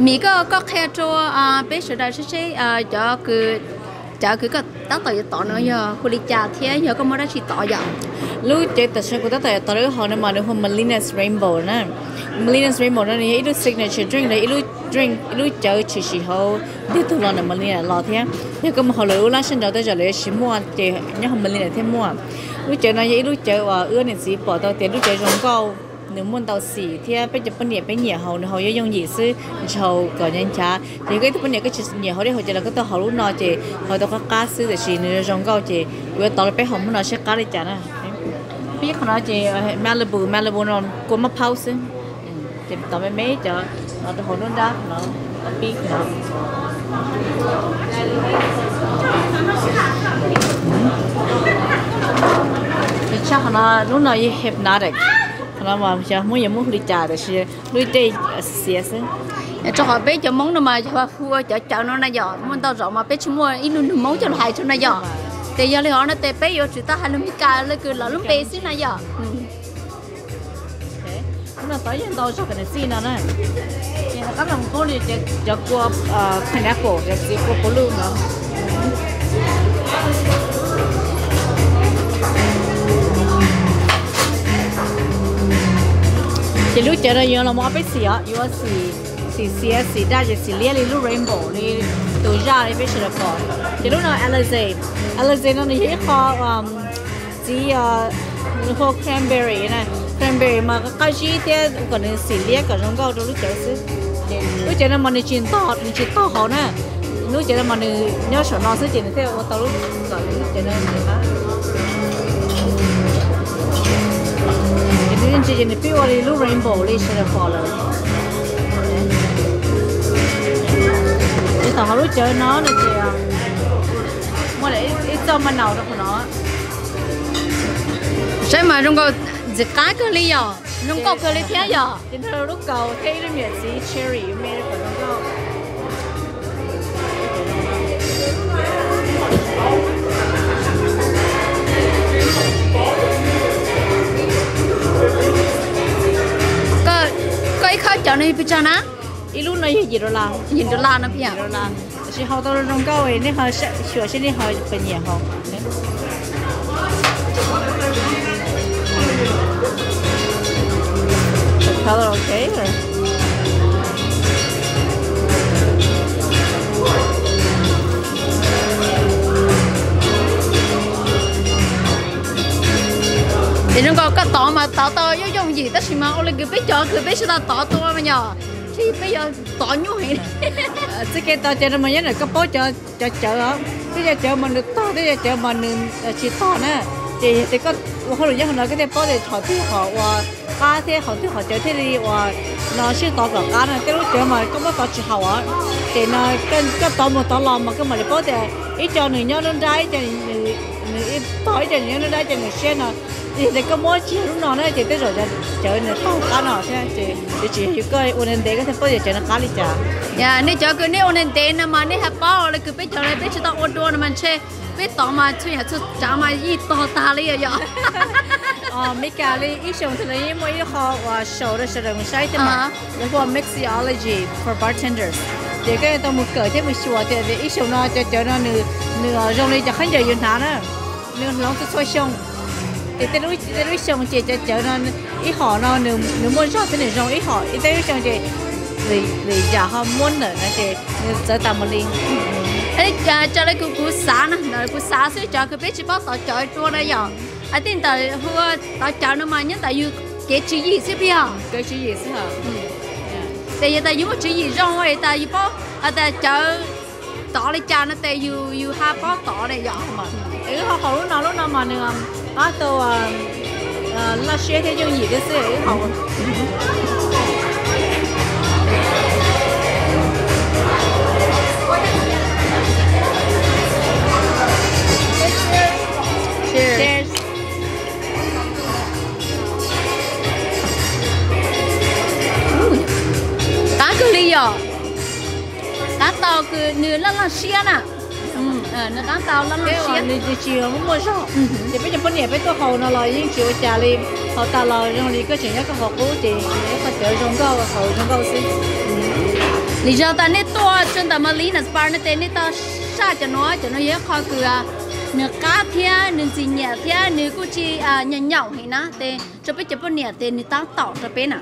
Mis, koj, koj qhia rau peb sawv daws seb seb cov, cov kws koj tab tom yuav tov no yog hu li cas thiab yog koj muaj dab tsi tov yom? Lub cawv tam sim no kuv tab tom yuav tov lub hauv no mas nws hu Melina's Rainbow na. Melina's Rainbow no nws yog ib lub signature drink los ib lub drink, ib lub cawv tshwm sim hauv ntiag tug los ntawm Melina los thiab. Yog koj mus hauv lawv lub lab sab nraud tej zaum lawv yuav tsis muaj ces nyob hauv Melina thiaj muaj. Lub cawv no yog ib lub cawv uas wb niam txiv pom tau tias lub cawv zoo nkauj, nws muaj ntau xim thiab peb cov poj niam peb nyiam haus, nws haus yooj yooj yim xwb, nws tsis haus kom nyav nchav. Ces koj ib tug poj niam koj tsis nyiam haus dej haus cawv los koj tuaj haus lub no ces haus tau qab qab xwb, tiam sis nws zoo nkauj ces kuv yuav tov rau peb haus hnub no seb qab li cas na. Pib qhov no ces Malibu, Malibu no kua maj phaub xwb. Ces tov me me cov no rau hauv nruab nrab no, pib no. Tshaj qhov no, lub no yog Hpnotiq. Qhov no mas xyov Hmoob yuav muab hu li cas tiam sis lub dej xiav xwb. Rau qhov peb cov Hmoob no mas yog hu ua cov cawv no na yom, muaj ntau zaus mas peb tsis muaj ib lub lus Hmoob coj los hais rau na yom. Ces yog li hov no ces peb yuav tsum tau hais lus Meskas li kws lawv lub npe xwb na yom. Lub no tov yog ntau zog kom nws txij no na. Ces rov qab los poob li cov kua pineapple, cov txiv kua puv luj no. Ces lub cawv no yuav los mus ob peb xim os, yuav xim, xim xiav, xim daj, ces xim liab li lub rainbow li tus zaj li peb sawv daws pom. Ces lub no Alizé, Alizé no nws yog ib qho txiv, nws hu cranberry na, cranberry mas qab zib thiab kom nws xim liab kom zoo nkauj rau lub cawv xwb. Lub cawv no mas nws tsis ntog, nws tsis tog hauv na. Lub cawv no mas nws nyob saum no xwb ces nws thiaj ua tau lub, kom lub cawv no nws qab. Ces nws ntsis ces nws pib ua li lub rainbow li sawv daws pom lawm. Ces thaum hauv lub cawv no no ces muaj ib txoj maj naus rau qhov no. Saib mas zoo nkauj ntxim qab kawg li yom, zoo nkauj kawg li thiab yom. Ces nrog lub kaus thiab ib lub me nyuam txiv cherry me rau kom zoo nkauj. Koj ib khob cawv no yog pes tsawg na? Ib lub no yog yim dollar. Yim dollar no pia. Yim dollar. Tab sis haus tau zoo nkauj, nej ho xyuas seb nej ho puas nyiam haus. Ces zoo nkaus koj tov mas tov tau yooj yooj yim tab sis mas ua li kws peb cov kws peb tsis tau tov tua mas yog, tsis peb yuav tov nyuaj heev. Txoj kev tov cawv no mas nyob ntawm koj paub cov cawv os, tej cov cawv mas nws tog, tej cov cawv mas nws tsis tog na. Ces yog tias koj ua hauj lwm nyob hauv no koj thiaj paub tias qhov twg qhov uas qab thiab qhov twg qhov cawv thiaj li uas no sib tov kom qab na. Tej lub cawv mas koj muab tov tsis haum os, ces no koj tov mus tov los mas koj mam li paub tias ib co nws nyob nruab nrab, ib co nws tog, ib co nws nyob nruab nrab, ib co nws siab no. Yog tias koj muab tsis yog lub no na ces tej zaum cov cawv nws tog qab no thiab ces yuav tsum yog yus koj ua ntev ntev koj thiaj paub tias cawv no qab li cas. Nej cov kws nej ua ntev ntev no mas nej ho paub li kws peb cov peb tsis tau ua dua no mas ntshe peb tov mas txhua yam txhua tsav mas yeej tog tag li yom. Meskas li ib xyoos twg los yeej muaj ib qho uas show rau sawv daws mus saib thiab mas, lawv hu ua mixology for bartenders. Ces koj yuav tau mus kawm thiab mus xyuas tias ib xyoos no cov cawv no nws zoo li cov khaub ncaws yus hnav na, nws hloov txhua txhua xyoo. Ces tej lub xyoo ces cov cawv no ib hom no nws muaj zog thiab nws zoo ib hom, ib tej lub xyoo ces lwm yam ho muab ntawm no ces nws txawv tas mus li. Raws li kuv, kuv xav na, kuv xav xwb, cov kws peb tsis paub tov cawv dua na yom, hais tias ntawm hu ua tov cawv no mas nyob ntawm yus kev tswv yim xwb peb yog. Kev tswv yim xwb. Ces yog tas yus muaj tswv yim zoo tas yus paub tas cawv tov li cas no ces yus, yus ho paub tov ne yom. Wb ho haus lub no, lub no mas nws qab tau laj siab thiab yooj yim thiab xwb wb haus. Cheers. Qab kawg li yom. Qab tau kws nws laj laj siab na. Nws qab tau laj laj siab, nws tsis muaj muaj zog. Ces peb cov poj niam peb tuaj haus no los yeej tsis ua cas li, haus tas los zoo li koj tseem nyob koj qhov qub ces ib qho cawv zoo nkauj haus zoo nkauj xwb. Li zog tas nej tuaj tsuas ntawm Molina Spa no tes nej tau saj cov nuav, cov nuav yog ib qho kws nws qab thiab nws ntxim nyiam thiab nws kuj tsis nyaum heev na, tes rau peb cov poj niam tes nws tab tom rau peb na.